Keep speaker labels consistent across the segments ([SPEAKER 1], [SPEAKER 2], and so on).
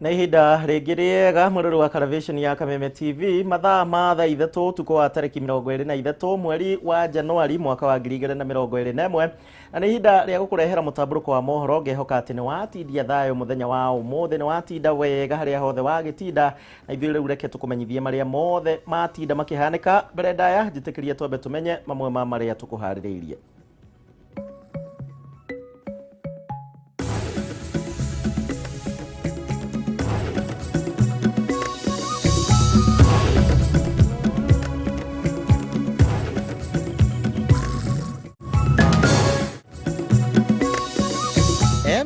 [SPEAKER 1] Na ihinda rĩngĩ rĩega mwĩrori wa Karavation ya Kameme TV, mathaa ma thaa 3 ũtukũ wa tarĩki 23 mweri wa Januari mwaka wa 2021, na nĩ ihinda rĩa gũkũrehera mũtambũrũko wa mohoro. Ngehoka atĩ nĩ watindia thayũ mũthenya wa ũmũthĩ, nĩ watinda wega harĩa hothe wagĩtinda, na ithuĩ rĩu reke tũkũmenyithie marĩa mothe matinda makĩhanĩka. Mbere ndaya njĩtĩkĩrie twambe tũmenye mamwe ma marĩa tũkũharĩrĩirie.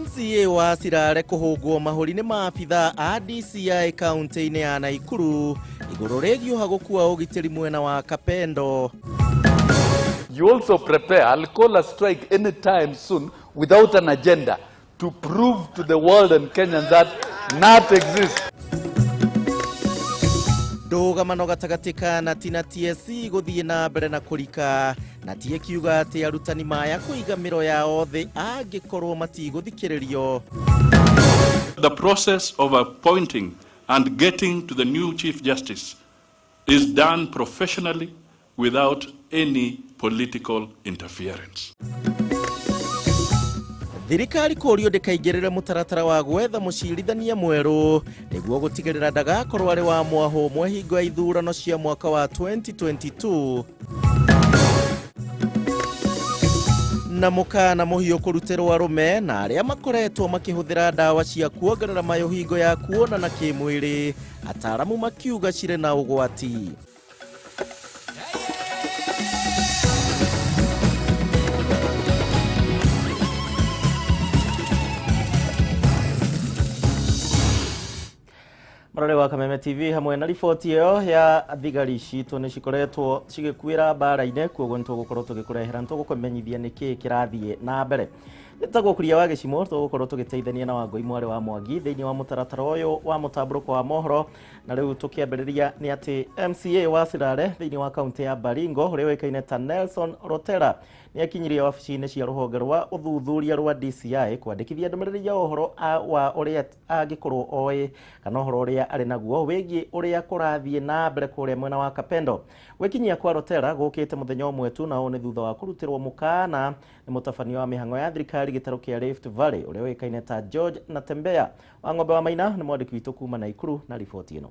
[SPEAKER 1] MCA wa Sirare kũhũngwo mahũri nĩ maabitha a DCI kaunti-inĩ ya Naikuru igũrũ rĩgiĩ ũhagũku wa ũgitĩri mwena wa Kapendo.
[SPEAKER 2] You also prepare. I'll call a strike anytime soon without an agenda to prove to the world and Kenyans that NAT exists.
[SPEAKER 1] Ndũgamano gatagatĩ ka nati na TSC gũthiĩ na mbere na kũrika, na ti ĩkiuga atĩ arutani maya kũiga mĩro yao thĩ angĩkorwo matigũthikĩrĩrio.
[SPEAKER 3] The process of appointing and getting to the new Chief Justice is done professionally without any political interference.
[SPEAKER 1] Thirikari kũrio ndĩkaingĩrĩre mũtaratara wa gwetha mũcirithania mwerũ nĩguo gũtigĩrĩra ndagakorwo arĩ wa mwahũ ũmwe hingo ya ithurano cia mwaka wa 2022. Na mũkana mũhiũ kũrutĩrwo arũme na arĩa makoretwo makĩhũthĩra ndawa cia kuongerera mayũ hingo ya kuonana kĩmwĩrĩ, ataramu makiuga cirĩ na ũgwati. Marore wa Kameme TV hamwe na riboti ĩyo ya thigari citũ nĩ cikoretwo cigĩkuĩra mbara-inĩ, kuoguo nĩ tũgũkorwo tũgĩkũrehera, nĩ tũgũkũmenyithia nĩkĩĩ kĩrathiĩ na mbere. Ĩtagwo Kuria wa Gĩcimo, tũgũkorwo tũgĩteithania na Wangũi mwarĩ wa Mwangi thĩinĩ wa mũtaratara ũyũ wa mũtambũrũko wa mohoro. Na rĩu tũkĩambĩrĩria nĩ atĩ MCA wa Sirare thĩinĩ wa kaunti ya Baringo ũrĩa ũĩkaine ta Nelson Rotera nĩ akinyirie wabici-inĩ cia rũhonge rwa ũthuthuria rwa DCI kwandĩkithia ndũmĩrĩri ya ũhoro wa ũrĩa angĩkorwo oĩ kana ũhoro ũrĩa arĩ naguo wĩgiĩ ũrĩa kũrathiĩ na mbere kũrĩa mwena wa Kapendo. Gwĩkinyia kwa Rotera gũkĩte mũthenya ũmwe tu, na ũũ nĩ thutha wa kũrutĩrwo mũkana nĩ mũtabania wa mĩhang'o ya thirikari gĩtarũ kĩa Rift Valley ũrĩa ũĩkaine ta George Natembeya. Wa Ng'ombe wa Maina nĩ mwandĩki witũ kuma Naikuru na riboti ĩno.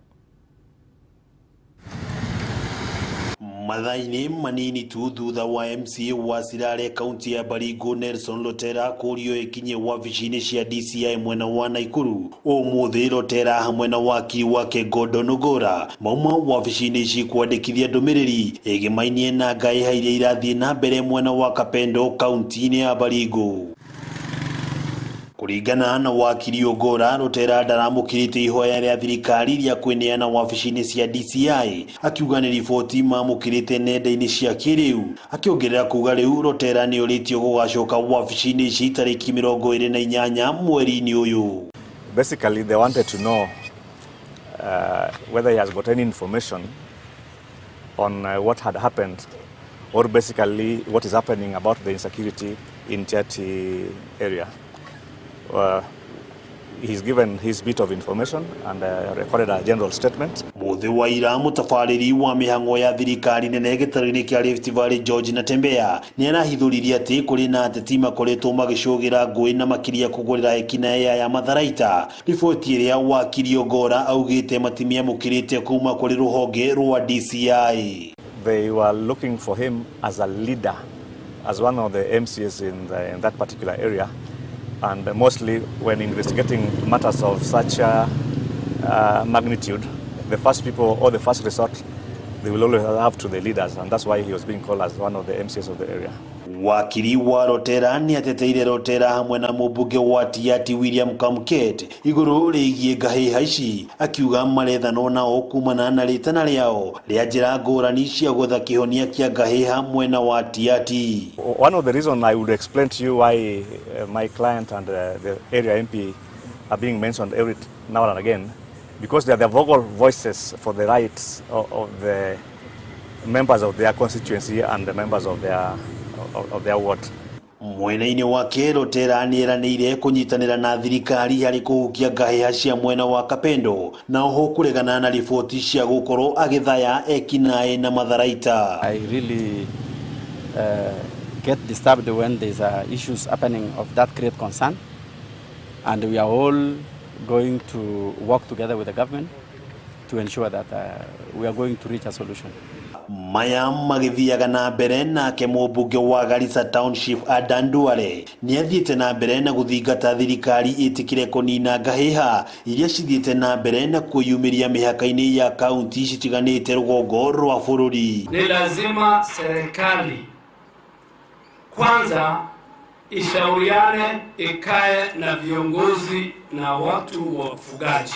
[SPEAKER 4] Mathaa-inĩ manini tu thutha wa MCA wa Sirare kaunti ya Baringo Nelson Lotera kũrio ĩkinye wabici-inĩ cia DCI mwena wa Naikuru ũmũthĩ, Lotera hamwe na wakiri wake Gordon Ogora mauma wabici-inĩ ici kwandĩkithia ndũmĩrĩri ĩgĩmainie na ngaĩha iria irathiĩ na mbere mwena wa Kapendo kaunti-inĩ ya Baringo. Kũringana na wakiri Ogora, Rotera ndaramũkĩrĩte ihoya rĩa thirikari rĩa kwĩneana wabici-inĩ cia DCI, akiuga nĩ riboti mamũkĩrĩte nenda-inĩ cia kĩrĩu, akĩongerera kuga rĩu Rotera nĩ orĩtio gũgacoka wabici-inĩ ici tarĩki 28 mweri-inĩ ũyũ.
[SPEAKER 5] Basically, they wanted to know whether he has got any information on what had happened or basically what is happening about the insecurity in Tiaty area. He's given his bit of information and recorded a general statement.
[SPEAKER 4] Mũthĩ wa ira, mũtabarĩri wa mĩhang'o ya thirikari nene gĩtarũ-inĩ kĩa Rift Valley George Natembeya nĩ arahithũririe atĩ kũrĩ na ateti makoretwo magĩcũgĩra ngũĩ na makĩria kũgũrĩra ekinaĩ aya matharaita, riboti ĩrĩa wakiri Ogora augĩte matimiamũkĩrĩte kuma kũrĩ rũhonge rwa DCI.
[SPEAKER 5] They were looking for him as a leader, as one of the MCAs in that particular area, and mostly when investigating matters of such magnitude, the first people or the first resort, they will always have to the leaders, and that's why he was being called as one of the MCAs of the area.
[SPEAKER 4] Wakiri wa Rotera nĩ ateteire Rotera hamwe na mũmbunge wa Tiaty William Kamket igũrũ rĩgiĩ ngahĩha ici, akiuga marethanwo nao kumana na rĩtana rĩao rĩa njĩra ngũrani cia gwetha kĩhonia kĩa ngahĩha mwena wa Tiaty.
[SPEAKER 5] One of the reasons I would explain to you why my client and the area MP are being mentioned every now and again, because they are the vocal voices for the rights of the members of their constituency and the members of their ward.
[SPEAKER 4] Mwena-inĩ wake Lotera nĩeranĩire kũnyitanĩra na thirikari harĩ kũhukia ngahĩha cia mwena wa Kapendo na oho kũregana na riboti cia gũkorwo agĩthaya ekinaĩ na matharaita.
[SPEAKER 6] I really get disturbed when there's issues happening of that great concern, and we are all going to work together with the government to ensure that we are going to reach a solution.
[SPEAKER 4] Maya magĩthiaga na mbere nake mũmbunge wa Garissa Township Adan Duale nĩathiĩte na mbere na gũthingata thirikari ĩtĩkĩre kũnina ngahĩha iria cithiĩte na mbere na kwĩyumĩria mĩhaka-inĩ ya kaunti citiganĩte rũgongo rwa bũrũri.
[SPEAKER 7] Ni lazima serikali kwanza ishauriane, ikae na viongozi na watu wa wafugaji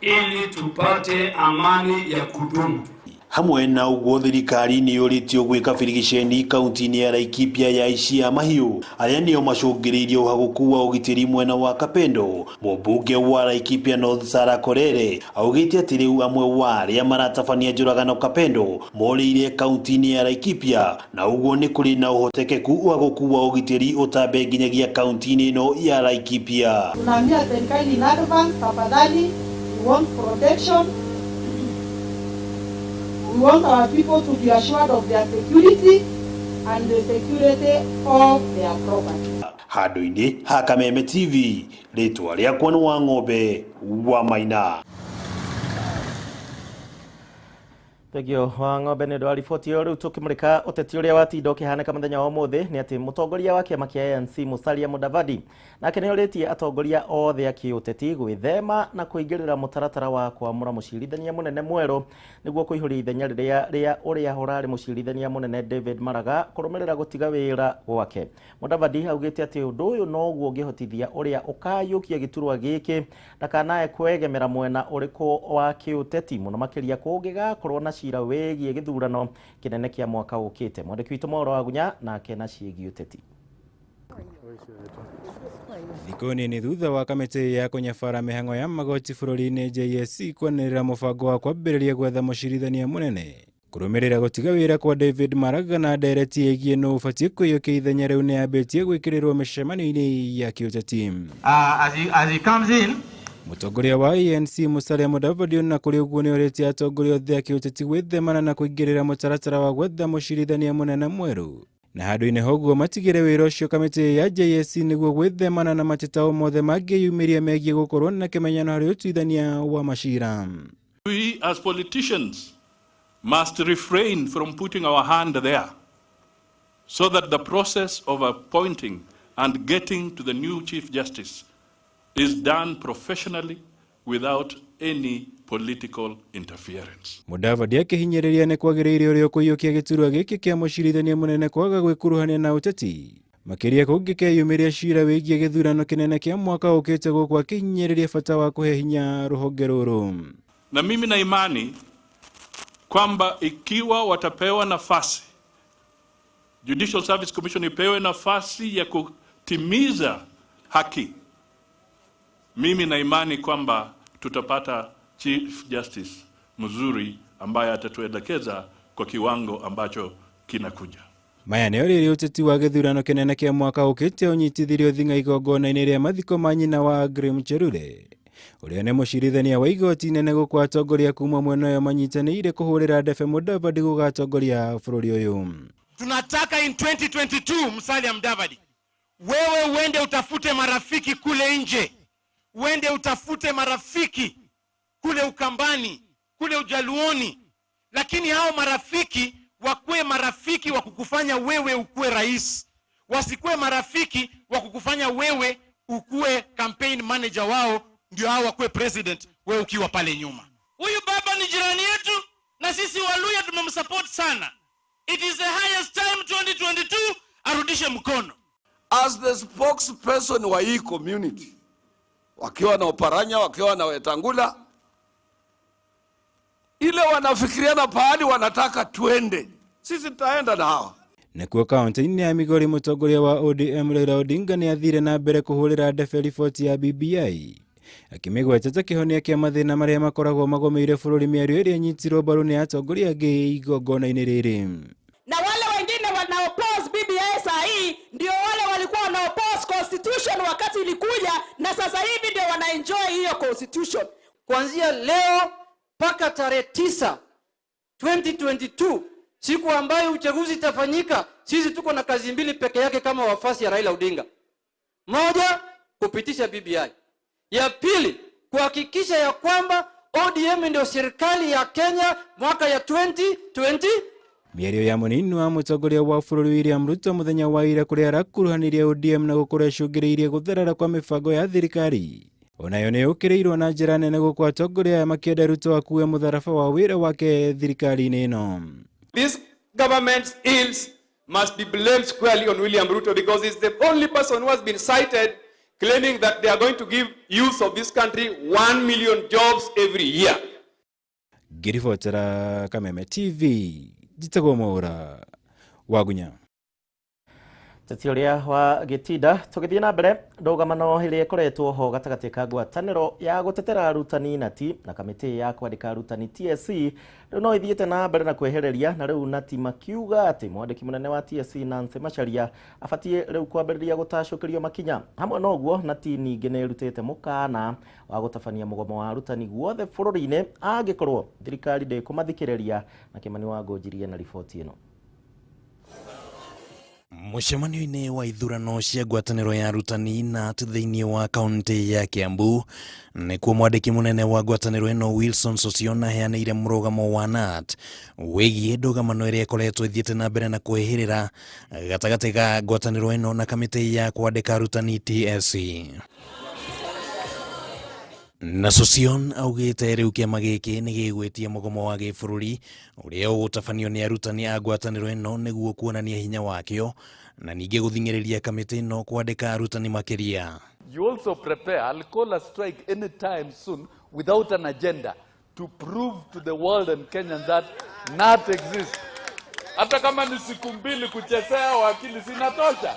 [SPEAKER 7] ili tupate amani ya kudumu.
[SPEAKER 4] Hamwe na ũguo thirikari nĩ yũrĩtio gwĩka birigiceni kaunti-inĩ ya Laikipia ya aici a mahiũ arĩa nĩo macũngĩrĩirie ũhagũku wa ũgitĩri mwena wa Kapendo. Mũmbunge wa Laikipia North Sarah Korere augĩte atĩ rĩu amwe wa arĩa maratabania njũragano Kapendo morĩire kaunti-inĩ ya Laikipia na ũguo nĩ kũrĩ na ũhotekeku ũhagũku wa ũgitĩri ũtambe nginyagia kaunti-inĩ ĩno ya Laikipia.
[SPEAKER 8] Tunaambia serikali in advance, tafadhali, we want protection. We want our people to be assured of their security and the security of their property.
[SPEAKER 4] Handũ-inĩ ha Kameme TV, rĩtwa rĩakwa nĩ wa ng'ombe wa Maina.
[SPEAKER 1] Thengio wa ng'ombe nĩ ũndũ wa riboti ĩyo. Rĩu tũkĩmũrĩka ũteti ũrĩa watinda ũkĩhanĩka mũthenya wa ũmũthĩ nĩ atĩ mũtongoria wa kĩama kĩa ANC Musalia Mudavadi nake nĩ orĩtie atongoria othe a kĩũteti gwĩthema na kũingĩrĩra mũtaratara wa kwamũra mũcirithania mũnene mwerũ nĩguo kũihũria ithenya rĩrĩa rĩa ũrĩa ũrarĩ mũcirithania mũnene David Maraga kũrũmĩrĩra gũtiga wĩra gwake. Mudavadi augĩte atĩ ũndũ ũyũ noguo ũngĩhotithia ũrĩa ũkayũkia gĩturwa gĩkĩ ndakanae kwegemera mwena ũrĩkũ wa kĩũteti mũno makĩria kũngĩgakorwo na cira wĩgiĩ gĩthurano kĩnene kĩa mwaka ũkĩte. Mwandĩki witũ Mauro Wagunya nake na ciĩgiĩ ũteti.
[SPEAKER 9] Thikũ nini thutha wa kamĩtĩ ya kũnyabara mĩhang'o ya magoti bũrũri-inĩ JSC kwanĩrĩra mũbango wa kwambĩrĩria gwetha mũcirithania mũnene kũrũmĩrĩra gũtiga wĩra kwa David Maraga na ndereti ĩgiĩ nũ ũbatiĩ kũiyũkia ithenya rĩu nĩyambĩtie gwĩkĩrĩrwo mĩcemanio-inĩ ya kĩũteti.
[SPEAKER 10] As he comes in,
[SPEAKER 9] Mũtongoria wa ANC Musalia Mudavadi ona kũrĩ ũguo nĩorĩtie atongoria othe a kĩũteti gwĩthemana na kũingĩrĩra mũtaratara wa gwetha mũcirithania mũnene mwerũ na handũ-inĩ ha ũguo matigĩre wĩra ũcio kamĩtĩ ya JSC nĩguo gwĩthemana na mateta o mothe mangĩyumĩria megiĩ gũkorwo na kĩmenyano harĩ ũtuithania wa macira.
[SPEAKER 3] We as politicians must refrain from putting our hand there so that the process of appointing and getting to the new Chief Justice is done professionally without any political interference.
[SPEAKER 9] Mudavadi akĩhinyĩrĩria nĩ kwagĩrĩire ũrĩa ũkũiyũkia gĩturwa gĩkĩ kĩa mũcirithania mũnene kwaga gwĩkuruhania na ũteti makĩria kũngĩkeyumĩria cira wĩgiĩ gĩthurano kĩnene kĩa mwaka ũkĩte gũkũ akĩhinyĩrĩria bata wa kũhe hinya rũhonge rũrũ.
[SPEAKER 3] Na mimi na imani kwamba ikiwa watapewa nafasi, Judicial Service Commission ipewe nafasi ya kutimiza haki, mimi na imani kwamba tutapata Chief Justice mzuri ambaye atatuelekeza kwa kiwango ambacho kinakuja.
[SPEAKER 9] Maya nĩo rĩrĩ ũteti wa gĩthurano kĩnene kĩa mwaka ũkĩte ũnyitithirio thing'a igongona-inĩ rĩa mathiko ma nyina wa Aggrey Muchelule ũrĩa nĩ mũcirithania wa igoti inene gũkũ atongoria kuma mwena ũyũ manyitanĩire kũhũrĩra ndebe Mudavadi gũgatongoria bũrũri ũyũ.
[SPEAKER 10] Tunataka in 2022 Musalia Mudavadi, wewe uende utafute marafiki kule nje, uende utafute marafiki kule Ukambani, kule Ujaluoni, lakini hao marafiki wakuwe marafiki wa kukufanya wewe ukuwe rais, wasikuwe marafiki wa kukufanya wewe ukuwe campaign manager wao, ndio hao wakuwe president, wewe ukiwa pale nyuma. Huyu baba ni jirani yetu na sisi Waluya tumemsupport sana. It is the highest time 2022 arudishe mkono.
[SPEAKER 2] As the spokesperson wa hii community, wakiwa na Oparanya, wakiwa na Wetangula, ile wanafikiriana pahali wanataka tuende, sisi tutaenda na hawa.
[SPEAKER 9] Nakuo kaunti-inĩ ya Migori mũtongoria wa ODM Raila Odinga nĩ athire na mbere kũhũrĩra ndebe riboti ya BBI akĩmĩgweta ta kĩhonia kĩa mathĩna marĩa makoragwo magomeire bũrũri mĩario ĩrĩa ĩnyitirwo mbaru nĩ atongoria angĩ igongona-inĩ rĩrĩ.
[SPEAKER 11] Na wale wengine wanaoppose BBI saa hii ndio wale walikuwa
[SPEAKER 8] Wamekuja na sasa hivi ndio wanaenjoy hiyo constitution.
[SPEAKER 11] Kuanzia leo mpaka tarehe 9 2022, siku ambayo uchaguzi itafanyika, sisi tuko na kazi mbili peke yake kama wafuasi ya Raila Odinga. Moja, kupitisha BBI. Ya pili, kuhakikisha ya kwamba ODM ndio serikali ya Kenya mwaka ya 2020.
[SPEAKER 9] Mĩario ya mũnini wa mũtongoria wa bũrũri William Ruto mũthenya wa ira kũrĩa arakuruhanirie ODM na gũkorwo ĩcũngĩrĩirie gũtherera kwa mĩbango ya thirikari onayo nĩ yũkĩrĩirwo na njĩra nene gũkũ atongoria aya makĩenda Ruto akue mũtharaba wa wĩra wake thirikari-inĩ ĩno.
[SPEAKER 12] This government's ills must be blamed squarely on William Ruto because he's the only person who has been cited claiming that they are going to give youth of this country 1 million jobs every year.
[SPEAKER 9] Ngĩribotera Kameme TV njĩtagwo Mwaũra Wagunya.
[SPEAKER 1] Teti ũrĩa wa gĩtinda tũgĩthiĩ na mbere ndũgamano ĩrĩa ĩkoretwo ho gatagatĩ ka ngwatanĩro ya gũtetera arutani nati na kamĩtĩ ya kwandĩka arutani TSC rĩu no ĩthiĩte na mbere na kwehereria na rĩu nati makiuga atĩ mwandĩki mũnene wa TSC Nancy Macharia abatiĩ rĩu kwambĩrĩria gũtacũkĩrio makinya. Hamwe na ũguo nati ningĩ nĩ ĩrutĩte mũkana wa gũtabania mũgomo wa arutani guothe bũrũri-inĩ angĩkorwo thirikari ndĩkũmathikĩrĩria. Na Kĩmani wa Ngũnjirie na riboti ĩno.
[SPEAKER 13] Mũcemanio-inĩ wa ithurano cia ngwatanĩro ya arutani NAT thĩinĩ wa kaunti ya Kiambu nĩkuo mwandĩki mũnene wa ngwatanĩro ĩno Wilson Sossion aheanĩire mũrũgamo wa NAT wĩgiĩ ndũgamano ĩrĩa ĩkoretwo ĩthiĩte na mbere na kwĩhĩrĩra gatagatĩ ga ngwatanĩro ĩno na kamĩtĩ ya kwandĩka arutani TSC. Na Sossion augĩte rĩu kĩama gĩkĩ nĩ gĩgwĩtia mũgomo wa gĩbũrũri ũrĩa ũgũtabanio nĩ arutani a ngwatanĩro ĩno nĩguo kuonania hinya wakĩo na ningĩ gũthing'ĩrĩria kamĩtĩ ĩno kwandĩka arutani makĩria.
[SPEAKER 2] You also prepare, I'll call a strike anytime soon without an agenda to prove to the world and Kenyans that NAT exists. Hata kama ni siku mbili kuchezea wakili sinatosha.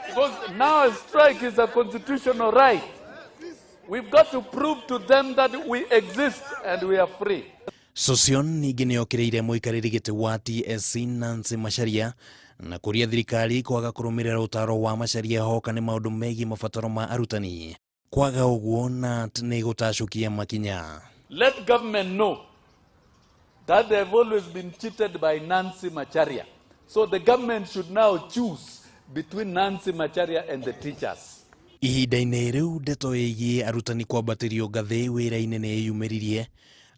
[SPEAKER 2] Because now a strike is a constitutional right. We've got to prove to them that we exist and we are free.
[SPEAKER 13] Sossion ningĩ nĩokĩrĩire mũikarĩri gĩtĩ wa TSC Nancy Macharia na kũria thirikari kwaga kũrũmĩrĩra ũtaro wa Macharia hoka nĩ maũndũ megiĩ mabataro ma arutani. Kwaga ũguo NAT nĩ gũtacũkia makinya.
[SPEAKER 2] Let government know that they have always been cheated by Nancy Macharia. So the government should now choose between Nancy Macharia and the teachers.
[SPEAKER 13] Ihinda-inĩ rĩu ndeto ĩgiĩ arutani kwambatĩrio ngathĩ wĩra-inĩ nĩ ĩyumĩririe,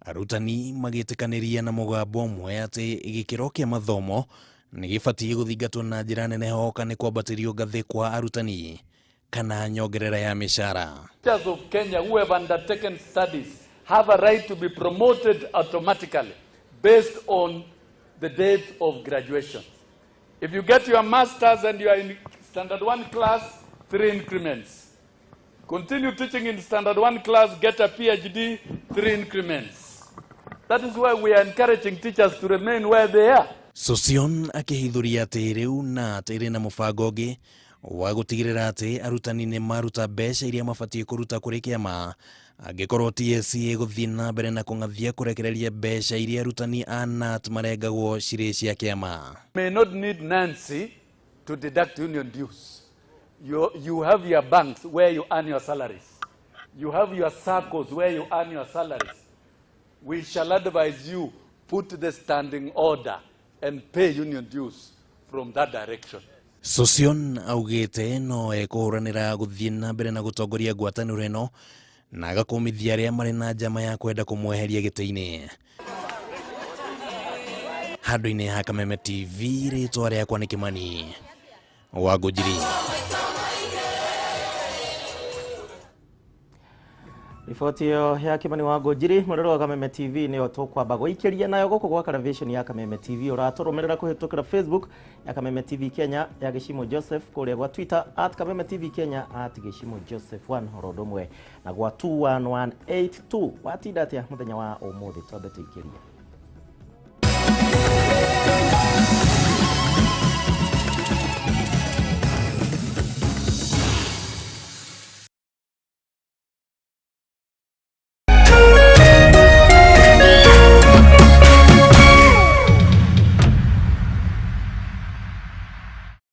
[SPEAKER 13] arutani magĩtĩkanĩria na mũgambo ũmwe atĩ gĩkĩro kĩa mathomo nĩ gĩbatiĩ gũthingatwo na njĩra nene hoka nĩ kwambatĩrio ngathĩ kwa arutani kana nyongerera ya mĩcara.
[SPEAKER 2] Teachers of Kenya who have undertaken studies have a right to be promoted automatically based on the date of graduation. If you get your masters and you are in standard 1 class, 3 increments. Continue teaching in standard 1 class, get a PhD, 3 increments. That is why we are encouraging teachers to remain where they are.
[SPEAKER 13] Sossion akĩhithũria atĩ rĩu NAT ĩrĩ na mũbango ũngĩ wa gũtigĩrĩra atĩ arutani nĩ maruta mbeca iria mabatiĩ kũruta kũrĩ kĩama angĩkorwo TSC ĩgũthiĩ na mbere na kũng'athia kũrekereria mbeca iria arutani a NAT marengagwo cirĩ cia kĩama.
[SPEAKER 2] May not need Nancy to deduct union dues. You have your banks where you earn your salaries. You have your circles where you earn your salaries. We shall advise you, put the standing order and pay union dues from that direction.
[SPEAKER 13] Sossion augĩte no ekũhũranĩra gũthiĩ na mbere na gũtongoria ngwatanĩro ĩno na agakũmithia arĩa marĩ na njama ya kwenda kũmweheria gĩtĩ-inĩ. Handũ-inĩ ha Kameme TV, rĩtwa rĩakwa nĩ Kĩmani wa Ngũnjiri.
[SPEAKER 1] Riboti ĩyo ya Kĩmani wa Ngũnjiri mũrĩro wa Kameme TV nĩyo tũkwamba gũikĩria nayo gũkũ gwa television ya Kameme TV. Ũratũrũmĩrĩra kũhĩtũkĩra Facebook ya Kameme TV Kenya ya Gĩcimo Joseph, kũrĩa gwa Twitter at Kameme TV Kenya at Gĩcimo Joseph 1 oro ũndũ ũmwe na gwa 21182. Watinda atĩa mũthenya wa ũmũthĩ? Twambe tũikĩrie.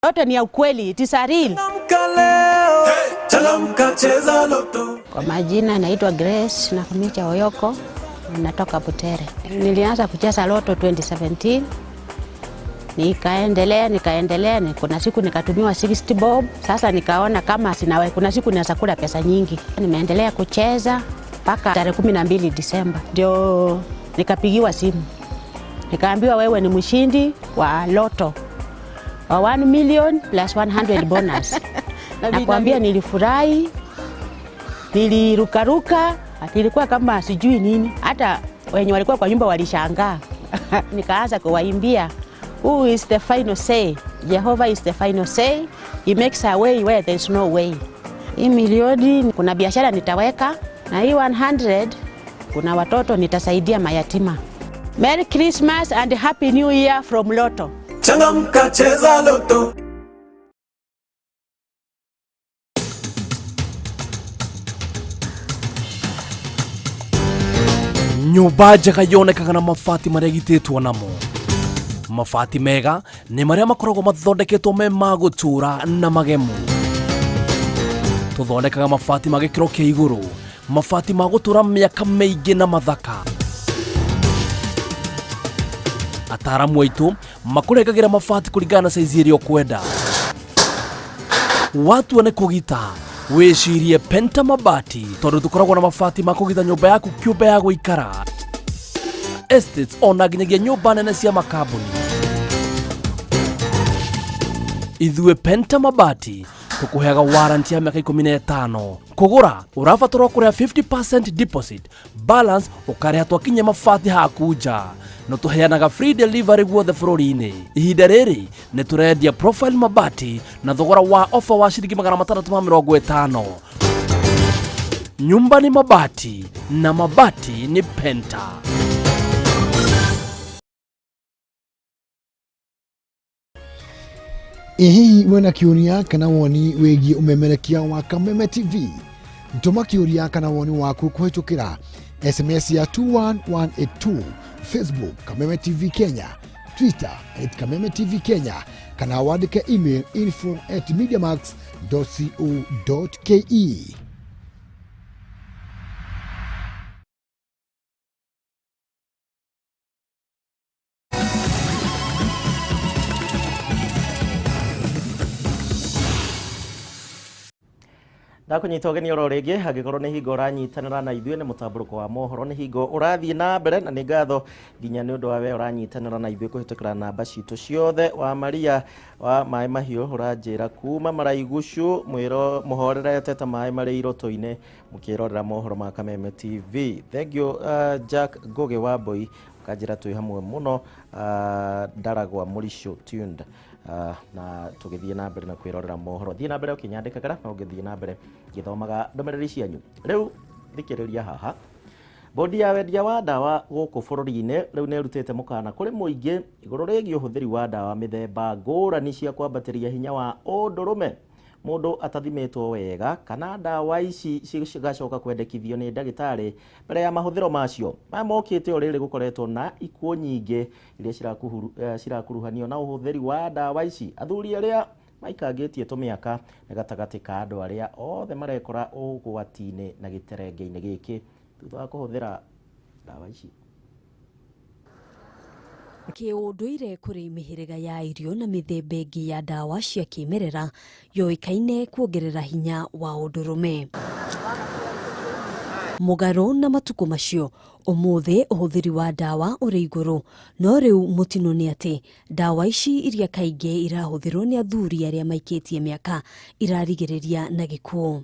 [SPEAKER 8] Yote ni ya ukweli, it is a real.
[SPEAKER 14] Changamka, cheza Loto.
[SPEAKER 15] Kwa majina naitwa Grace Nakhumicha Oyoko, natoka Butere. Nilianza kucheza Loto 2017, nikaendelea nikaendelea, kuna siku nikatumiwa 60 bob. Sasa nikaona kama sina, kuna siku naweza kula pesa nyingi. Nimeendelea kucheza mpaka tarehe 12 Disemba, ndio nikapigiwa simu, nikaambiwa wewe ni mshindi wa Loto wa 1 million plus 100 bonus. Nakwambia nilifurahi, nilirukaruka, nilikuwa kama sijui nini. Hata wenye walikuwa kwa nyumba walishangaa. Nikaanza kuwaimbia, who is the final say? Jehovah is the final say. He makes a way where there is no way. Hii milioni kuna biashara nitaweka, na hii 100 kuna watoto nitasaidia mayatima. Merry Christmas and Happy New Year from Lotto.
[SPEAKER 14] Changamka, cheza Loto.
[SPEAKER 16] Nyũmba njega yonekaga na mabati marĩa ĩgitĩtwo namo. Mabati mega nĩ marĩa makoragwo mathondeketwo me ma gũtũũra na magemu. Tũthondekaga mabati ma gĩkĩro kĩa igũrũ, mabati ma gũtũũra mĩaka mĩingĩ na mathaka. Ataaramu aitũ makũrengagĩra mabati kũringana na saizi ĩrĩa ũkwenda. Watua nĩ kũgita, wĩcirie Penta Mabati, tondũ tũkoragwo na mabati ma kũgita nyũmba yaku kĩũmbe ya gũikara, estates ona nginyagia nyũmba nene cia makambuni. Ithuĩ Penta Mabati tũkũheaga warranty ya mĩaka 15. Kũgũra ũrabatarwo kũrĩha 50% deposit, balance ũkarĩha twakinyia mabati haku nja. No tũheanaga free delivery guothe bũrũri-inĩ. Ihinda rĩrĩ nĩ tũrendia profile mabati na thogora wa ofa wa ciringi 650. Nyumba ni mabati na mabati ni Penta.
[SPEAKER 17] Ĩ hihi wĩna kĩũria kana woni wĩgiĩ ũmemerekia wa Kameme TV? Tũma kĩũria kana woni waku kũhĩtũkĩra SMS ya 21182, Facebook Kameme TV Kenya, Twitter @KamemeTV Kenya, kana wandĩke email info@mediamax.co.ke.
[SPEAKER 1] Ndakunyita ũgeni oro rĩngĩ angĩkorwo nĩ hingo ũranyitanĩra na ithuĩ nĩ mũtambũrũko wa mohoro, nĩ hingo ũrathiĩ na mbere, na nĩ ngatho nginya nĩ ũndũ wa we ũranyitanĩra na ithuĩ kũhĩtũkĩra namba citũ ciothe. Wa Maria wa maĩ mahiũ ũranjĩra kuma Maraigucu, mwĩro mũhorerete ta maĩ marĩ irotũ-inĩ mũkĩrorera mohoro ma Kameme TV. Thank you. Jack Ngugi wa Mbui ũkanjĩra twĩ hamwe mũno, Ndaragwa Mũricio tuned, na tũgĩthiĩ na mbere na kwĩrorera mohoro. Thiĩ na mbere ũkĩnyandĩkagĩra na ũngĩthiĩ na mbere ngĩthomaga ndũmĩrĩri cianyu. Rĩu thikĩrĩria haha. Bodi ya wendia wa ndawa gũkũ bũrũri-inĩ rĩu nĩ ĩrutĩte mũkana kũrĩ mũingĩ igũrũ rĩgiĩ ũhũthĩri wa ndawa mĩthemba ngũrani cia kwambatĩria hinya wa ũndũrũme mũndũ atathimĩtwo wega, kana ndawa ici cigacoka kwendekithio nĩ ndagĩtarĩ mbere ya mahũthĩro macio. Maya mokĩte o rĩrĩ gũkoretwo na ikuũ nyingĩ iria cirakuruhanio na ũhũthĩri wa ndawa ici. Athuri arĩa maikangĩtie tũmĩaka nĩ gatagatĩ ka andũ arĩa othe marekora ũgwati-inĩ na gĩterenge-inĩ gĩkĩ thutha wa kũhũthĩra ndawa ici.
[SPEAKER 18] Kĩũndũire kũrĩ mĩhĩrĩga ya irio na mĩthemba ĩngĩ ya ndawa cia kĩmerera yoĩkaine kuongerera hinya wa ũndũrũme. Mũgarũ na matukũ macio, ũmũthĩ ũhũthĩri wa ndawa ũrĩ igũrũ, no rĩu mũtino nĩ atĩ ndawa ici iria kaingĩ irahũthĩrwo nĩ athuri arĩa maikĩtie mĩaka irarigĩrĩria na gĩkuũ.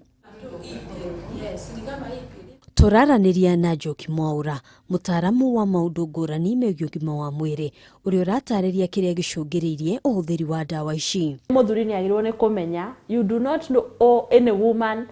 [SPEAKER 18] Tũraranĩria na Njoki Mwaura, mũtaaramu wa maũndũ ngũrani megiĩ ũgima wa mwĩrĩ, ũrĩa ũratarĩria kĩrĩa gĩcũngĩrĩirie ũhũthĩri wa ndawa ici.
[SPEAKER 19] Mũthuri nĩ agĩrĩirwo nĩ kũmenya you do not know any woman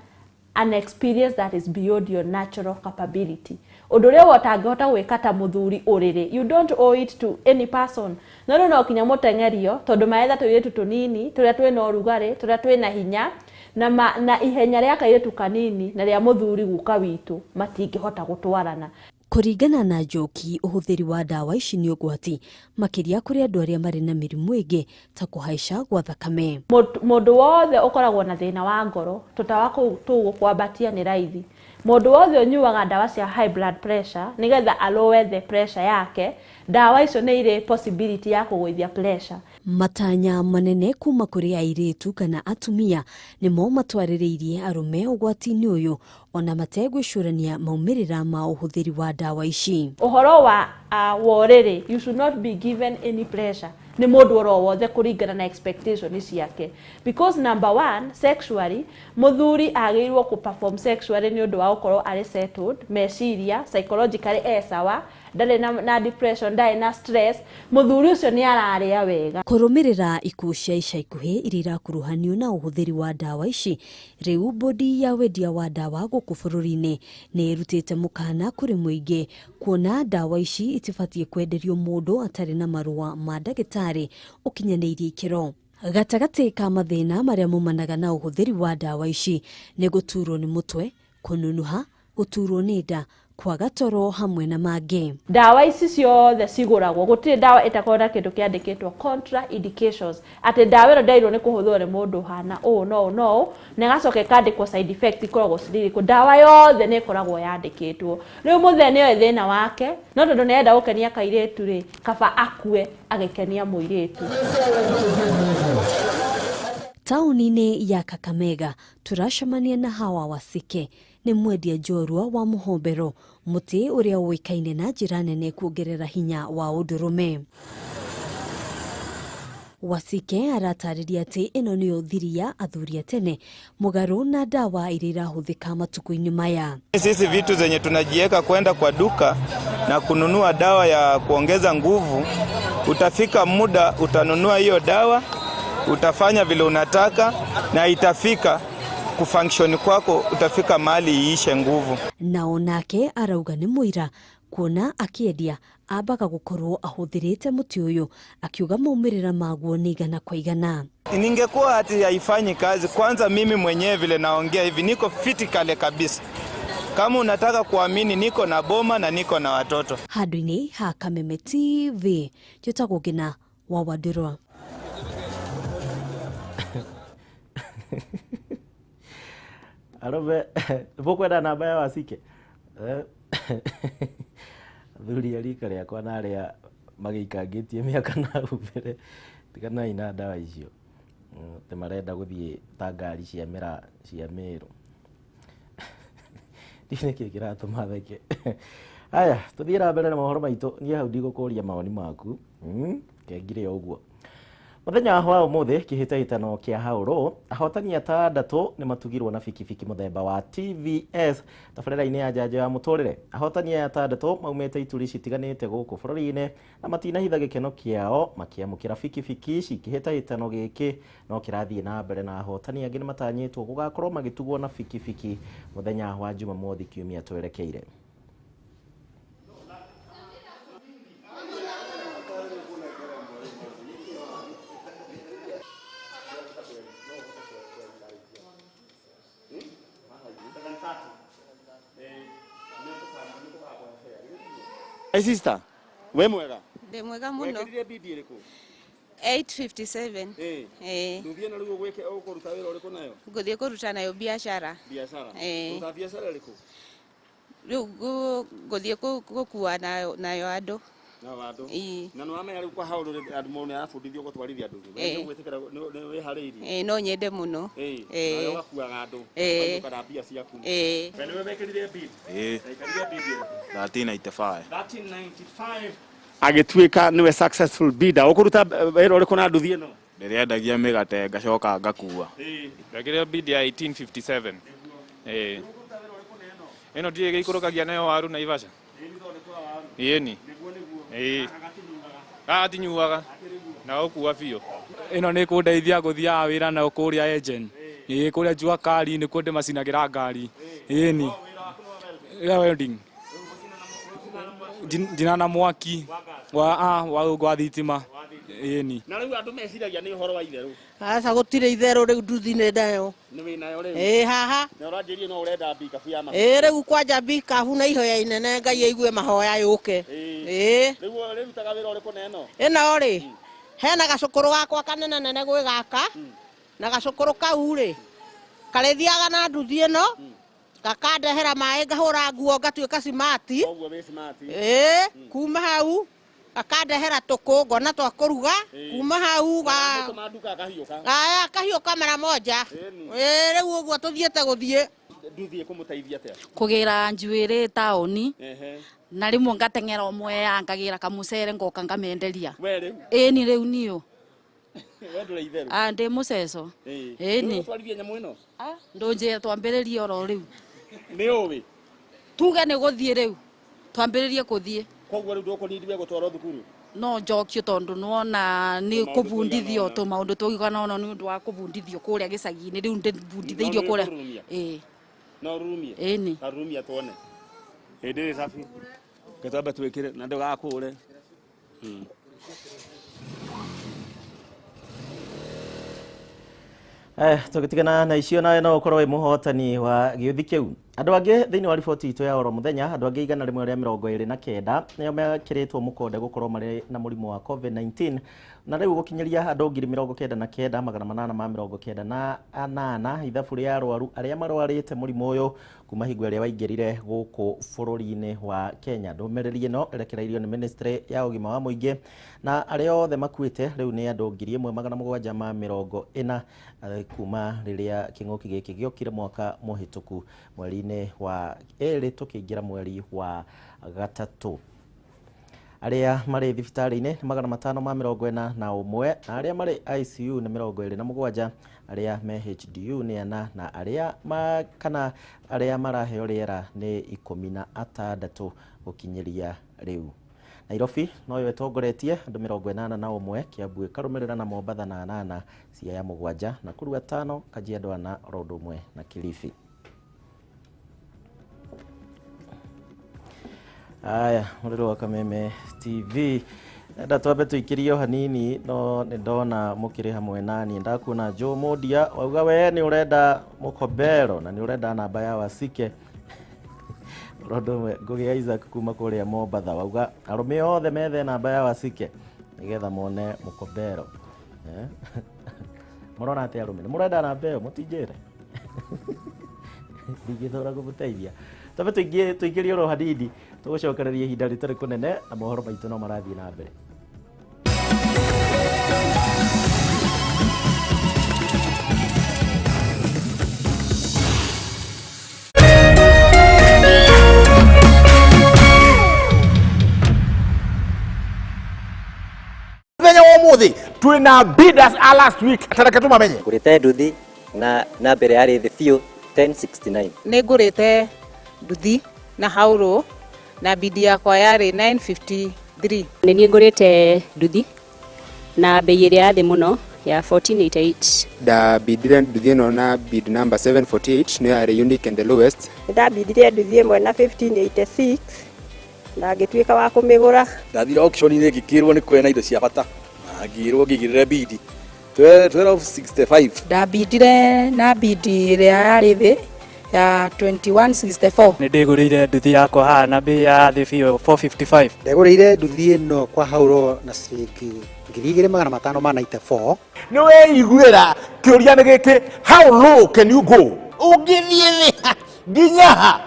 [SPEAKER 19] an experience that is beyond your natural capability. Ũndũ ũrĩa ũtangĩhota gwĩka ta mũthuri ũrĩrĩ, you don't owe it to any person. No rĩu no kinya mũteng'erio tondũ maetha tũirĩtu tũnini tũrĩa twĩna ũrugarĩ, tũrĩa twĩna hinya, na ihenya rĩa kairĩtu kanini na rĩa mũthuri guka witũ matingĩhota gũtwarana.
[SPEAKER 18] Kũringana na Njoki, ũhũthĩri wa ndawa ici nĩ ũgwati makĩria kũrĩ andũ arĩa marĩ na mĩrimũ ĩngĩ ta kũhaica gwa thakame.
[SPEAKER 19] Mũndũ wothe ũkoragwo na thĩna wa ngoro, tũtawa tũu gũkwambatia nĩ raithi. Mũndũ wothe ũnyuaga ndawa cia high blood pressure nĩgetha alower the pressure yake, ndawa icio nĩ irĩ possibility ya kũgũithia pressure.
[SPEAKER 18] Matanya manene kuma kũrĩ airĩtu kana atumia nĩmo matwarĩrĩirie arũme ũgwati-inĩ ũyũ ona mategwĩcũrania maumĩrĩra ma ũhũthĩri wa ndawa ici.
[SPEAKER 19] Ũhoro wa worĩrĩ, you should not be given any pressure nĩ mũndũ oro wothe kũringana na expectation ciake, because number one, sexually mũthuri agĩrĩirwo kũ perform sexually nĩ ũndũ wa gũkorwo arĩ settled meciria, psychologically e sawa, ndarĩ na depression, ndarĩ na stress, mũthuri ũcio nĩ ararĩa wega.
[SPEAKER 18] Kũrũmĩrĩra ikuũ cia ica ikuhĩ iria irakuruhanio na ũhũthĩri wa ndawa ici, rĩu bodi ya wendia wa ndawa gũkũ bũrũri-inĩ nĩ ĩrutĩte mũkana kũrĩ mũingĩ kuona ndawa ici itibatiĩ kwenderio mũndũ atarĩ na marũa ma ndagĩtarĩ ũkinyanĩirie ikĩro. Gatagatĩ ka mathĩna marĩa maumanaga na ũhũthĩri wa ndawa ici nĩ gũturwo nĩ mũtwe, kũnunuha, gũturwo nĩ nda, kwaga toro hamwe na mangĩ.
[SPEAKER 19] Ndawa ici ciothe cigũragwo, gũtirĩ ndawa ĩtakoragwo na kĩndũ kĩandĩkĩtwo contraindications, atĩ ndawa ĩno ndĩagĩrĩirwo nĩ kũhũthĩrwo nĩ mũndũ ũhana ũũ na ũũ na ũũ, na ĩgacoka ĩkandĩkwo side effects ikoragwo cirĩ irĩkũ. Ndawa yothe nĩ ĩkoragwo yandĩkĩtwo. Rĩu mũthee nĩoĩ thĩna wake, no tondũ nĩarenda gũkenia kairĩtu rĩ, kaba akue agĩkenia mũirĩtu.
[SPEAKER 18] Taũni-inĩ ya Kakamega tũracemania na Hawa Wasike, nĩ mwendia njorua wa mũhombero, mũtĩ ũrĩa ũĩkaine na njĩra nene kuongerera hinya wa ũndũrũme. Wasike aratarĩria atĩ ĩno nĩyo thiri ya athuri a tene, mũgarũ na ndawa iria irahũthĩka matukũ-inĩ maya.
[SPEAKER 20] Sisi vitu zenye tunajieka kwenda kwa duka na kununua dawa ya kuongeza nguvu, utafika muda utanunua hiyo dawa, utafanya vile unataka na itafika kufunction kwako, utafika mahali iishe nguvu.
[SPEAKER 18] Na onake arauga nĩ mũira kuona akĩendia ambaga gũkorwo ahũthĩrĩte mũtĩ ũyũ, akiuga maumĩrĩra maguo nĩ igana kwa igana.
[SPEAKER 20] Ningekuwa ati haifanyi kazi, kwanza mimi mwenyewe vile naongea hivi niko fitikale kabisa. Kama unataka kuamini, niko na boma na niko na watoto.
[SPEAKER 18] Handũ-inĩ ha Kameme TV, njĩtagwo Ngina wa Wandirwa.
[SPEAKER 1] Arũme mũkwenda namba ya Wasike? Athuri a rika rĩakwa na arĩa magĩikangĩtie mĩaka na hau mbere, tiganai na ndawa icio, atĩ marenda gũthiĩ ta ngari cia mĩraa cia Mĩrũ. Ndiũĩ nĩkĩ kĩratũma theke. Haya, tũthiĩ na mbere na mohoro maitũ. Niĩ hau ndigũkũria mawoni maku, kengire o ũguo. Mũthenya wa ũmũthĩ kĩhĩtahĩtano kĩa haũrũ, ahotani atandatũ nĩ matugirwo na bikibiki mũthemba wa TVS tabarĩra-inĩ ya njanjo ya mũtũrĩre. Ahotani aya atandatũ maumĩte ituri citiganĩte gũkũ bũrũri-inĩ na matinahitha gĩkeno kĩao makĩamũkĩra bikibiki ici. Kĩhĩtahĩtano gĩkĩ no kĩrathiĩ na mbere na ahotani angĩ nĩ matanyĩtwo gũgakorwo magĩtugwo na bikibiki mũthenya wa Jumamothi kiumia twerekeire.
[SPEAKER 21] Hey sister, we mwega?
[SPEAKER 22] Ndĩ mwega mũno.
[SPEAKER 21] Wekĩrire bidi ĩrĩkũ?
[SPEAKER 22] 857.
[SPEAKER 21] Eh. Ndũthiĩ na rĩu ũgwĩke ũkũruta wĩra ũrĩkũ nayo?
[SPEAKER 22] Ngũthiĩ kũruta nayo biacara.
[SPEAKER 21] Biacara.
[SPEAKER 22] Eh.
[SPEAKER 21] Ũruta biacara ĩrĩkũ?
[SPEAKER 22] Rĩu ngũthiĩ gũkua nayo andũ.
[SPEAKER 21] Na andũ.
[SPEAKER 22] Ĩĩ.
[SPEAKER 21] Na nĩ wamenya rĩu kwa hau andũ mũndũ nĩ arabundithio gũtwarithia andũ.
[SPEAKER 22] Eh.
[SPEAKER 21] Nĩ ũgwĩtĩkĩra nĩ wĩharĩirie?
[SPEAKER 22] Ĩĩ, no nyende mũno.
[SPEAKER 21] Ĩĩ.
[SPEAKER 22] Eh.
[SPEAKER 21] Nawe ũgakuaga andũ.
[SPEAKER 22] Eh.
[SPEAKER 21] Ũkainũka na mbia ciaku.
[SPEAKER 22] Eh.
[SPEAKER 21] We nĩwe wekĩrire bidi?
[SPEAKER 23] Ĩĩ.
[SPEAKER 21] Waikarire bidi ĩrĩkũ?
[SPEAKER 23] 1395.
[SPEAKER 21] 1395. Agĩtuĩka nĩwe successful bidder. Ũkũruta wĩra ũrĩkũ na nduthi ĩno?
[SPEAKER 23] Ndĩrĩendagia mĩgate ngacoka ngakua.
[SPEAKER 24] Ndekĩrire bid ya 1857. Ĩĩ. Ĩno ndiĩ gĩikũrũkagia nayo waru Naivasha. Ĩni. Ĩĩ. Gatinyuaga. Na gũkua biũ.
[SPEAKER 25] Ĩno nĩ kũndeithia gũthiaga wĩra nayo kũrĩa agent. Ĩĩ, kũrĩa jua kali nĩkuo ndĩmacinagĩra ngari. Ĩni. Ya welding. Njina na mwaki wa thitima. Ĩni.
[SPEAKER 21] Na rĩu andũ meciragia nĩ ũhoro wa itherũ.
[SPEAKER 3] Aca gũtirĩ itherũ rĩu nduthi nĩ nayo.
[SPEAKER 21] Nĩ wĩ nayo rĩu?
[SPEAKER 3] Ĩĩ haha.
[SPEAKER 21] Na ũranjĩrire no ũrenda mbikabu ya
[SPEAKER 3] Ĩĩ rĩu kwanja mbikabu na ihoya inene Ngai aigue mahoya yũke. Ĩĩ.
[SPEAKER 21] Rĩu rĩrutaga wĩra ũrĩkũ na ĩno?
[SPEAKER 3] Ĩno rĩ, hena gacũkũrũ gakwa kanene nene gwĩ gaka, na gacũkũrũ kau rĩ, karĩthiaga na nduthi ĩno, gakandehera maĩ ngahũra nguo ngatuĩka cimati.
[SPEAKER 21] Koguo wĩ smart.
[SPEAKER 3] Ĩĩ, kuma hau akandehera tũkũ ngona twa kũruga, kuma hau ga
[SPEAKER 21] Mũtũma nduka akahiũka.
[SPEAKER 3] aya akahiũka mara moja. Ĩĩ rĩu ũguo tũthiĩte gũthiĩ.
[SPEAKER 21] Nduthi ĩkũmũteithia atĩa?
[SPEAKER 4] Kũgĩra njuĩrĩ taũni
[SPEAKER 21] Ehe.
[SPEAKER 4] na rĩmwe ngateng'era ũmwe ngagĩra kamũcere ngoka ngamenderia.
[SPEAKER 21] We rĩu?
[SPEAKER 4] Ĩni rĩu niũ.
[SPEAKER 21] We ndũrĩ itherũ?
[SPEAKER 4] Ah, ndĩ mũceco.
[SPEAKER 21] Ĩĩ.
[SPEAKER 4] Ĩni.
[SPEAKER 21] Rĩu ũtwarithie nyamũ ĩno?
[SPEAKER 4] Ndũnjĩre twambĩrĩrie oro rĩu.
[SPEAKER 21] Nĩ ũĩ?
[SPEAKER 4] Tuge nĩ gũthiĩ rĩu. Twambĩrĩrie kũthiĩ.
[SPEAKER 21] Koguo rĩu ndũkũnindiwe gũtwarwo thukuru?
[SPEAKER 4] No njokio tondũ nĩwona nĩ
[SPEAKER 21] Tũmaũndũ
[SPEAKER 4] kũbundithio
[SPEAKER 21] tũigana ũna.
[SPEAKER 4] tũmaũndũ tũigana ũna nĩ ũndũ wa kũbundithio kũrĩa gĩcagi-inĩ rĩu ndĩbundithĩirio
[SPEAKER 21] No
[SPEAKER 4] kũrĩa.
[SPEAKER 21] nĩũkũrurumia?
[SPEAKER 4] Ĩĩ.
[SPEAKER 21] No ũrurumie?
[SPEAKER 4] Ĩni.
[SPEAKER 21] Ta rurumia tuone. Hĩndĩ ĩrĩ cabi. Reke twambe twĩkĩre na ndũgakũre.
[SPEAKER 1] Tũgĩtigana na icio nawe no ũkorwo wĩ mũhotani wa gĩũthi kĩu. Andũ angĩ thĩinĩ wa riboti itũ ya oro mũthenya, andũ angĩ 129 nĩo mekĩrĩtwo mũkonde gũkorwo marĩ na mũrimũ wa COVID-19, na rĩu gũkinyĩria andũ 99,898 ithabu rĩa arwaru arĩa marwarĩte mũrimũ ũyũ kuma hingo ĩrĩa waingĩrire gũkũ bũrũri-inĩ wa Kenya. Ndũmĩrĩri ĩno ĩrekereirio nĩ Ministry ya ũgima wa mũingĩ, na arĩa othe makuĩte rĩu nĩ andũ 1740 kuma rĩrĩa kĩng'ũki gĩkĩ gĩokire mwaka mũhĩtũku mweri-inĩ wa 2 tũkĩingĩra mweri wa 3. Arĩa marĩ thibitarĩ-inĩ nĩ 541 na arĩa marĩ ICU nĩ 27, arĩa me HDU nĩ 4 na arĩa kana arĩa maraheo rĩera nĩ 16 gũkinyĩria rĩu. Nairobi noyo ĩtongoretie andũ 81, Kiambu ĩkarũmĩrĩra na Mombatha na 8, Siaya 7, Nakuru 5, Kajiado 4, oro ũndũ ũmwe na Kilifi. Aya, mũrĩro wa Kameme TV. Enda twambe tũikĩrio hanini no nĩ ndona mũkĩrĩ hamwe nani. Ndakuona Joe Mondia wauga we nĩ ũrenda mũkobero na nĩ ũrenda namba ya Wasike. Ũndũ ũmwe Ngũgĩ Isaac kuma kũrĩa Mombatha wauga arũme othe methe namba ya Wasike nĩgetha mone mũkobero. Mũrona atĩa arũme? Nĩ mũrenda namba ĩyo mũtinjĩre? Ndingĩthũra kũmũteithia. Twambe tũingĩrie oro hanini tũgũcokereria ihinda rĩtarĩ kũnene na mohoro maitũ no marathiĩ na mbere.
[SPEAKER 5] Mũthenya wa ũmũthĩ twĩna bidders a last week tareke tũmamenye.
[SPEAKER 6] Ngũrĩte nduthi na mbere yarĩ thĩ biũ 1069.
[SPEAKER 8] Nĩ ngũrĩte nduthi na haurũ na bidi yakwa yarĩ 953.
[SPEAKER 7] Nĩ niĩ ngũrĩte nduthi na bei ĩrĩa ya thĩ mũno ya 1488.
[SPEAKER 26] Ndabindire nduthi ĩno na bid number 748 nĩyo yarĩ unique and the lowest.
[SPEAKER 27] Nĩndabindire nduthi ĩmwe na 1586 na ngĩtuĩka wa kũmĩgũra.
[SPEAKER 28] Ndathire auction-inĩ ngĩkĩrwo nĩ kwena indo cia bata na ngĩrwo ngĩigĩrĩre bidi 1265.
[SPEAKER 29] Ndabindire na bidi ĩrĩa yarĩ thĩ ya 2164.
[SPEAKER 30] Nĩ ndĩgũrĩire nduthi yakwa haha na bei ya thĩ biũ 455.
[SPEAKER 31] Ndegũrĩire nduthi ĩno kwa hauro na ciringi 2594.
[SPEAKER 5] Nĩ weiguĩra kĩũria nĩ gĩkĩ, how low can you go? Ũngĩthiĩ thĩ nginya ha?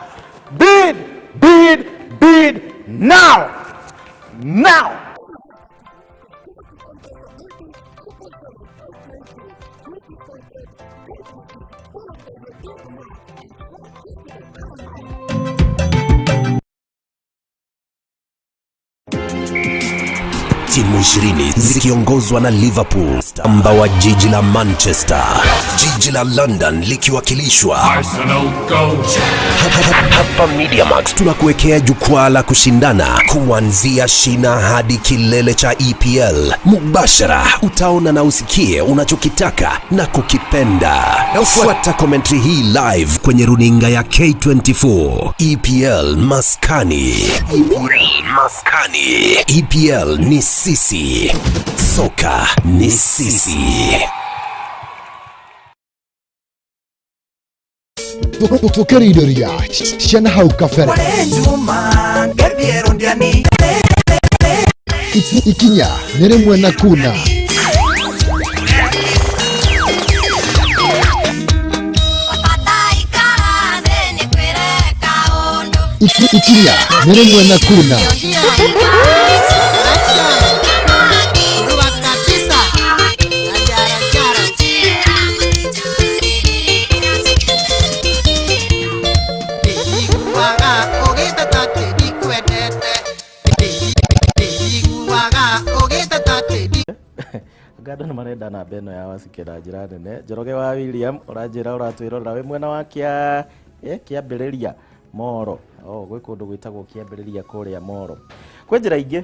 [SPEAKER 5] Bid, bid, bid now. Now.
[SPEAKER 32] Timu 20 zikiongozwa na Liverpool, stamba wa jiji la Manchester, jiji la London likiwakilishwa
[SPEAKER 33] Arsenal go.
[SPEAKER 32] Hapa MediaMax tunakuwekea jukwaa la kushindana kuanzia shina hadi kilele cha EPL. Mubashara utaona na usikie unachokitaka na kukipenda. Fuata commentary hii live kwenye runinga ya K24. EPL Maskani. EPL Maskani. EPL ni sisi. Soka ni sisi.
[SPEAKER 2] Tukĩrĩirĩria ciana hau kabere ikinya nĩ rĩmwe na kuna. Ikinya nĩ rĩmwe na kuna.
[SPEAKER 1] Ngandũ nĩ marenda namba ĩno ya Wacike na njĩra nene. Njoroge wa William ũranjĩra ũratwĩrorera wĩ mwena wa kĩa kĩambĩrĩria Moro. Oh, gwĩ kũndũ gwĩtagwo kĩambĩrĩria kũrĩa Moro. Kwĩ njĩra ingĩ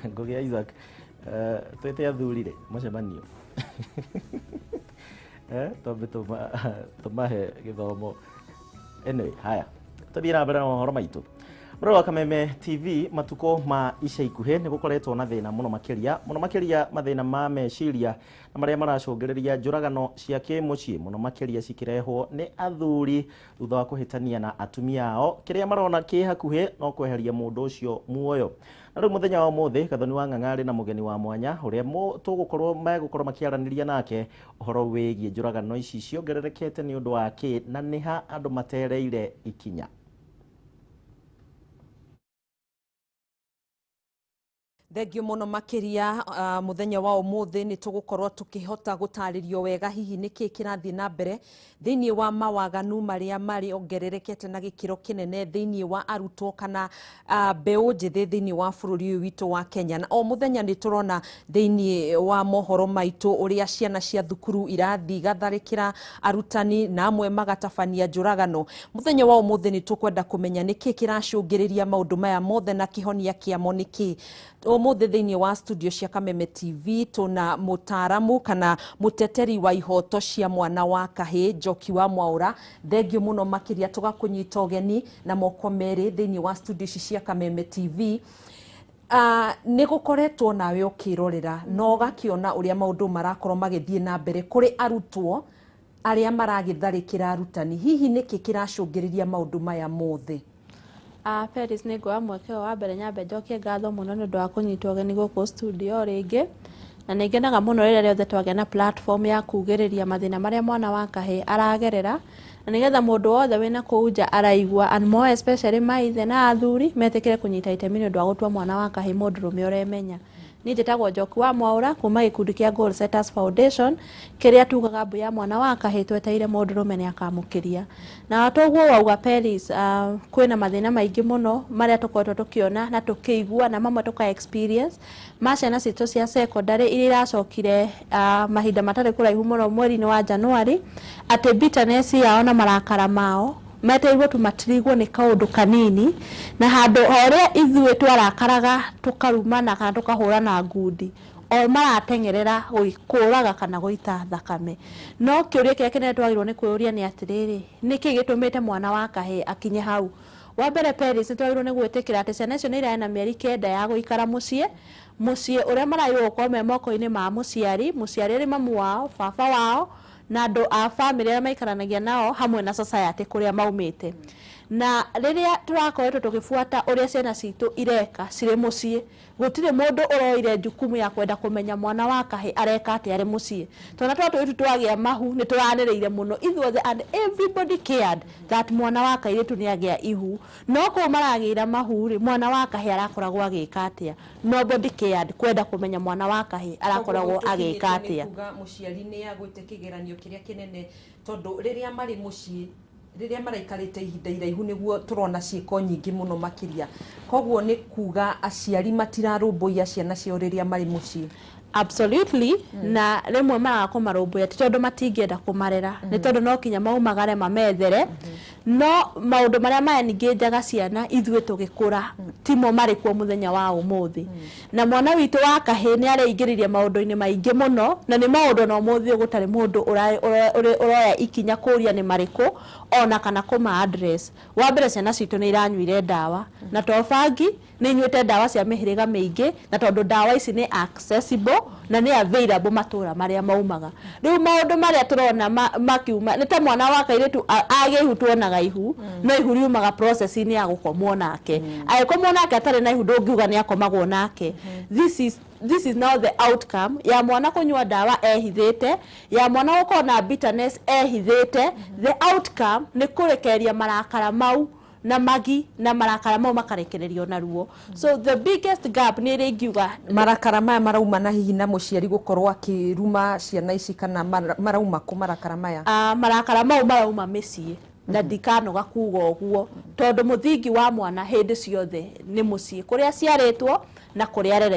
[SPEAKER 1] Ngũgĩ Isaac, twĩte athuri rĩ mũcemanio twambe tũmahe gĩthomo. Anyway, haya tũthiĩ na mbere na mohoro maitũ. Mũrori wa Kameme TV, matukũ ma ica ikuhĩ nĩ gũkoretwo na thĩna mũno makĩria mathĩna ma meciria na marĩa maracũngĩrĩria njũragano cia kĩmũciĩ mũno makĩria cikĩrehwo nĩ athuri thutha wa kũhĩtania na atumia ao. Kĩrĩa marona kĩ hakuhĩ no kweheria mũndũ ũcio muoyo. Na rĩu mũthenya wa ũmũthĩ Gathoni wa Ng'ang'a arĩ na mũgeni wa mwanya ũrĩa tũgũkorwo megũkorwo makĩaranĩria nake ũhoro wĩgiĩ njũragano ici ciongererekete nĩ ũndũ wa kĩ na nĩ ha andũ matereire ikinya.
[SPEAKER 9] Thengio muno makiria muthenya wa umuthi ni tugukorwo tukihota gutaririo wega hihi niki kirathie na mbere thiini wa mawaganu maria mari ongererekete na gikiro kinene thiini wa arutwo kana mbeu njithi thiini wa bururi uyu witu wa Kenya. Na o muthenya ni turona thiini wa mohoro maitu uria ciana cia thukuru irathi gatharikira arutani na amwe magatabania njuragano. Muthenya wa umuthi ni tukwenda kumenya niki kiracungiriria maundu maya mothe na kihonia kiamo niki. Umuthi thiini wa studio cia Kameme TV tuna mutaramu kana muteteri wa ihoto cia mwana wa kahii Njoki wa Mwaura. Thengio muno makiria tugakunyita ugeni na moko meri thiini wa studio ici cia Kameme TV. Nĩ gũkoretwo nawe ũkĩrorera na ũgakiona ũrĩa maũndũ marakorwo magĩthiĩ na mbere kũrĩ arutwo arĩa maragĩtharĩkĩra arutani. Hihi nĩkĩ kĩracũngĩrĩria maũndũ maya mothe?
[SPEAKER 10] Paris, nĩ nguoya mweke ũyũ wa mbere nyambe njokie ngatho mũno nĩ ũndũ wa kũnyitwo ũgeni gũkũ studio rĩngĩ, na nĩ ngenaga mũno rĩrĩa rĩothe twagĩa na platform ya kugĩrĩria mathĩna marĩa mwana wa kahĩĩ aragerera, na nĩgetha mũndũ wothe wĩna kũu nja araigua, and more especially maithe na athuri metĩkĩre kũnyita itemi nĩ ũndũ wa gũtua mwana wa kahĩĩ mũndũrũme ũremenya. Niĩ njĩtagwo Njoki wa Mwaura kuma gĩkundi kĩa Goal Setters Foundation kĩrĩa tugaga mbu ya mwana wa kahĩĩ twetereire mũndũrũme nĩ akamũkĩria. Na toguo wauga Paris, kwĩna mathĩna maingĩ mũno marĩa tũkoretwo tũkĩona na tũkĩigua na mamwe tũka experience ma ciana citũ cia secondary iria iracokire mahinda matarĩ kũraihu mũno mweri-inĩ wa January, atĩ bitterness yao na marakara mao meteirwo tumatirigwo nĩ kaũndũ kanini, na handũ ũrĩa ithuĩ twarakaraga tũkarumana kana tũkahũrana ngundi, o marateng'erera kũraga kana gũita thakame. No kĩũria kĩrĩa kĩnene twagĩrĩirwo nĩ kwĩyũria nĩ atĩrĩrĩ, nĩkĩ gĩtũmĩte mwana wa kahĩĩ akinye hau? Wa mbere Paris, nĩ twagĩrĩirwo nĩ gwĩtĩkĩra atĩ ciana icio nĩ irarĩ na mĩeri 9 ya gũikara mũciĩ, mũciĩ ũrĩa maragĩrĩirwo gũkorwo me moko-inĩ ma mũciari, mũciari arĩ mamu wao, baba wao, na andũ a bamĩrĩ arĩa maikaranagia nao hamwe na society kũrĩa maumĩte. Na rĩrĩa tũrakoretwo tũgĩbuata ũrĩa ciana citũ ireka cirĩ mũciĩ, gũtirĩ mũndũ ũroire jukumu ya kwenda kũmenya mwana wa kahĩĩ areka atĩa arĩ mũciĩ. Twana twa tũirĩtu twagĩa mahu nĩ tũranĩrĩire mũno ithuothe, and everybody cared that mwana wa kairĩtu nĩ agĩa ihu. No kũu maragĩra mahu rĩ, mwana wa kahĩĩ arakoragwo agĩka atĩa? Nobody cared kwenda kũmenya mwana wa kahĩĩ arakoragwo agĩka atĩa.
[SPEAKER 9] Kuga mũciari nĩ agwĩte kĩgeranio kĩrĩa kĩnene tondũ rĩrĩa marĩ mũciĩ, rĩrĩa maraikarĩte ihinda iraihu nĩguo tũrona ciĩko nyingĩ mũno makĩria. Koguo nĩ kuga aciari matirarũmbũiya ciana ciao rĩrĩa marĩ mũciĩ.
[SPEAKER 10] Absolutely. Na rĩmwe maraga kũmarũmbũiya ti tondũ matingĩenda kũmarera, nĩ tondũ no kinya maumagare mamethere. No maũndũ marĩa maya ningĩ njaga ciana ithuĩ tũgĩkũra timo marĩ kuo mũthenya wa ũmũthĩ. Na mwana witũ wa kahĩĩ nĩ areingĩrĩria maũndũ-inĩ maingĩ mũno, na nĩ maũndũ na ũmũthĩ ũyũ gũtarĩ mũndũ ũroya ikinya kũria nĩ marĩkũ ona kana kũma address. Wa mbere, ciana citũ nĩ iranyuire ndawa, na to bangi, nĩ inyuĩte ndawa cia mĩhĩrĩga mĩingĩ, na tondũ ndawa ici nĩ accessible na nĩ available matũra marĩa maumaga. Rĩu maũndũ marĩa tũrona makiuma nĩ ta mwana wa kairĩtu agĩa ihu, tuonaga ihu, no ihu riumaga process-inĩ ya gũkomwo nake. Agĩkomwo nake atarĩ na ihu, ndũngiuga nĩ akomagwo nake. This is now the outcome ya mwana kũnyua ndawa ehithĩte, ya mwana gũkorwo na bitterness ehithĩte. The outcome nĩ kũrekereria marakara mau na magi, na marakara mau makarekererio na ruo. So the biggest gap nĩ ĩrĩa ingiuga.
[SPEAKER 9] Marakara maya marauma na hihi na mũciari gũkorwo akĩruma ciana ici, kana marauma kũ marakara maya?
[SPEAKER 10] Marakara mau marauma mĩciĩ, na ndikanoga kuga ũguo, tondũ mũthingi wa mwana hĩndĩ ciothe nĩ mũciĩ, kũrĩa aciarĩtwo na kũrĩa arereirwo.